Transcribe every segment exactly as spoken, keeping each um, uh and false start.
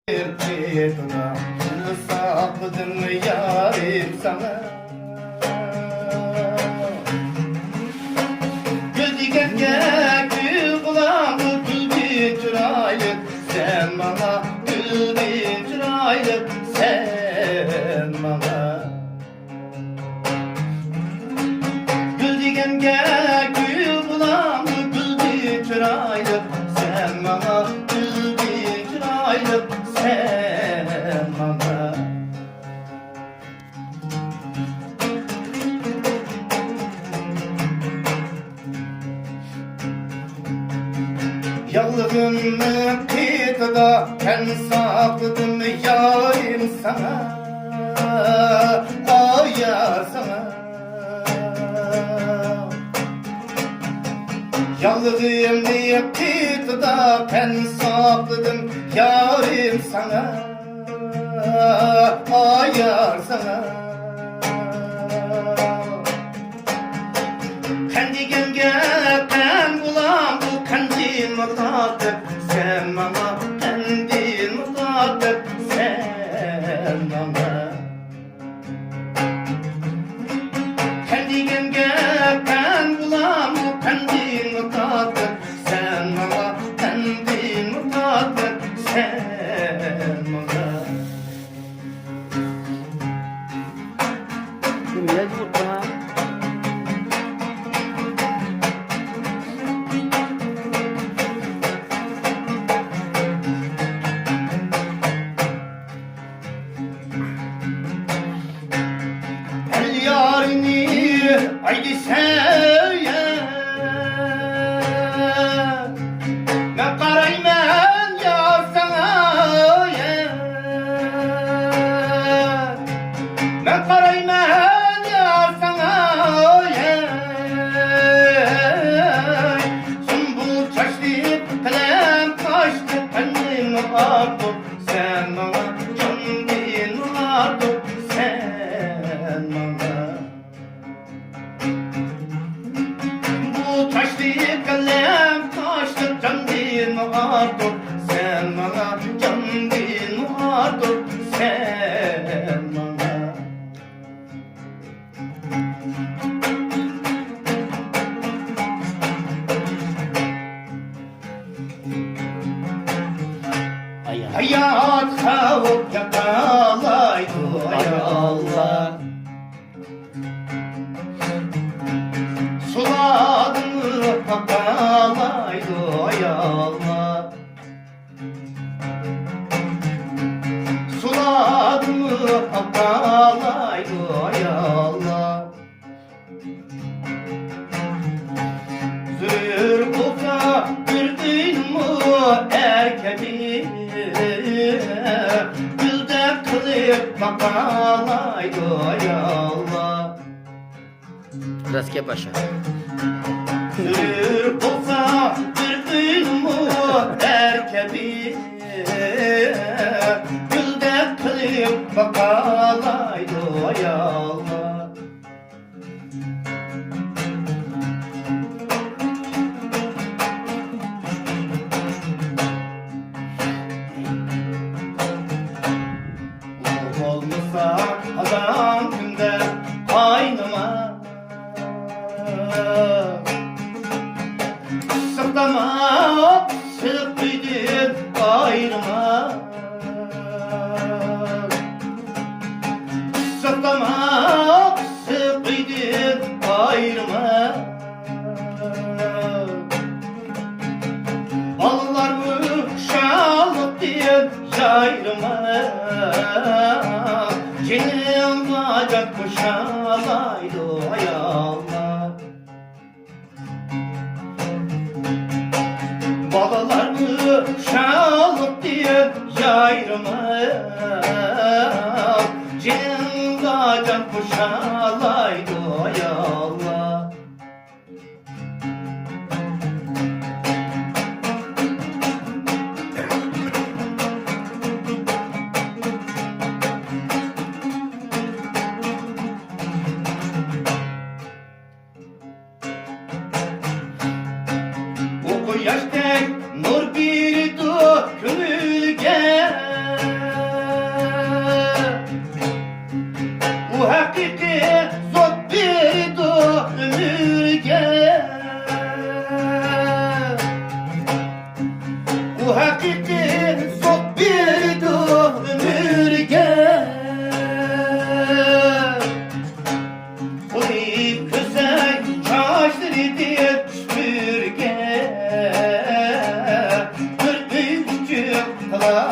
بىر قېتىدا ساقلىدىم يارىم ساڭا. گۈل دېگەنگە گۈل بولامدۇ، گۈلدىن چىرايلىق سەن ماڭا، گۈلدىن چىرايلىق سەن ماڭا. گۈل دېگەنگە گۈل بولامدۇ، گۈلدىن چىرايلىق سەن ماڭا، گۈلدىن چىرايلىق سەن ماڭا. ياغلىغىم قېتىدا پەن ساقلىدىم يارىم ساڭا، ئاي يار ساڭا. ياغلىغىمنى قېتىدا پەن ساقلىدىم يارىم ساڭا، ئاي يار ساڭا. قەن دېگەنگە قەن بولامدۇ، قەندىنمۇ تارتىپ سەن ماڭا، قەندىنمۇ تارتىپ سەن ماڭا. قەن دېگەنگە قەن بولامدۇ، قەندىنمۇ تارتىپ سەن ماڭا، قەندىنمۇ تارتىپ سەن ماڭا. ئەل يارىنى ئايدىسەن، مەن قارايمەن يار ساڭا، مەن قارايمەن يار ساڭا. سۇمبۇل چاچلىق، قەلەم قاشلىق، قەندىنمۇ ئارتۇق سەن ماڭا، جاندىنمۇ ئارتۇق سەن ماڭا. بۇ چاچلىق، قەلەم قاشلىق، جاندىنمۇ ئارتۇق سەن ماڭا، جاندىنمۇ ئارتۇق سەن ماڭا. ھايات خەۋپ ياقالايدۇ، ئاي ئاللا. سۇلاردىن ئاقالايدۇ، ئاي ئاللا. سۇلاردىن ئاقالايدۇ، ئاي ئاللا. زۆرۈر بولسا بىر ئۆينىمۇ ئەر كەبى، گۈلدەك قىلىپ باقالايدۇ، ئاي ئاللا. راست گەپ ئاشۇ. زۆرۈر بولسا بىر ئۆينىمۇ ئەر كەبى، گۈلدەك قىلىپ باقالايدۇ، ئاي ئاللا. ئۇ بولمىسا ئازان كۈندە قاينىما، ئىسسىق تاماق، ئىسسىق ئۆيدىن ئايرىما. ئىسسىق تاماق، ئىسسىق ئۆيدىن ئايرىما. بالىلارمۇ خۇشاللىقتىن يايرىما. جېنىڭغا جان قوشالايدۇ، ئاي ئاللا. بالىلارنى خۇشاللىقتىن يايرىما، جېنىڭغا جان قوشالايدۇ، ئاي ئاللا. ئۇ قۇياشتەك نۇر بېرىدۇ كۆڭۈلگە.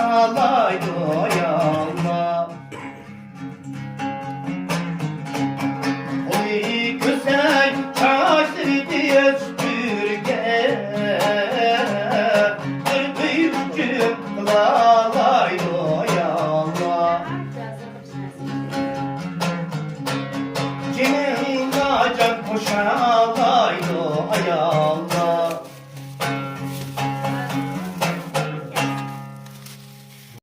ئالايدۇ ياللا. قولى كۆسەي چاچلىرى تۈرگە، بىر بۈيۈمچۈك قىلالايدۇ ياللا. جېنىڭغا جان قوشار.